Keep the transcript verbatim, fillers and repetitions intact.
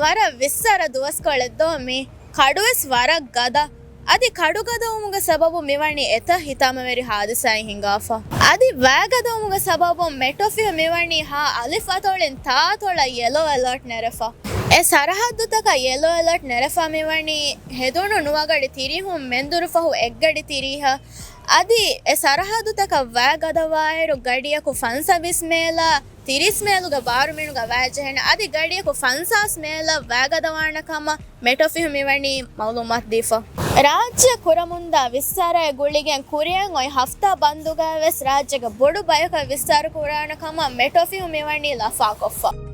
ވަރަށް ވިއްސާރަ ދުވަސްކޮޅެއް ދޯ މީ. ކަޑުވެސް ވަރަށް ގަދަ. އަދި ކަޑުގަދަވުމުގެ ސަބަބު މިވަނީ އެތައް ހިތާމަވެރި ހާދިސާއެއް ހިނގާފަ. އަދި ވައިގަދަވުމުގެ ސަބަބުން މެޓޮފިހު މިވަނީ ހަ އަލިފް އަތޮޅިން ތާ އަތޮޅަށް ޔެލޯ އެލާޓް ނެރެފަ. އެ ސަރަހައްދުތަކަށް ޔެލޯ އެލާޓް ނެރެފަ މިވަނީ ހެދުނު ނުވަގަޑި ތިރީހުން މެންދުރު ފަހު އެއްގަޑި ތިރީހަށް. އަދި އެ ސަރަހައްދުތަކަށް ވައިގަދަވާއިރު ގަޑިއަކު ފަންސަވީސް މޭލާ ތިރީސް މޭލުގެ ބާރުމިނުގަ ވައިޖެހެނެ. އަދި ގަޑިއަކު ފަންސާސް މޭލަށް ވައިގަދަވާނެ ކަމަށް މެޓޮފިހު މިވަނީ މައުލޫމާތު ދީފަ. ރާއްޖެ ކުރަމުންދާ ވިއްސާރައިގެ ގުޅިގެން ކުރިއަށް އޮތް ހަފްތާ ބަންދުގައިވެސް ރާއްޖޭގެ ބޮޑު ބަޔަކަށް ވިއްސާރަ ކުރާނެ ކަމަށް މެޓޮފިހު މިވަނީ ލަފާކޮށްފަ.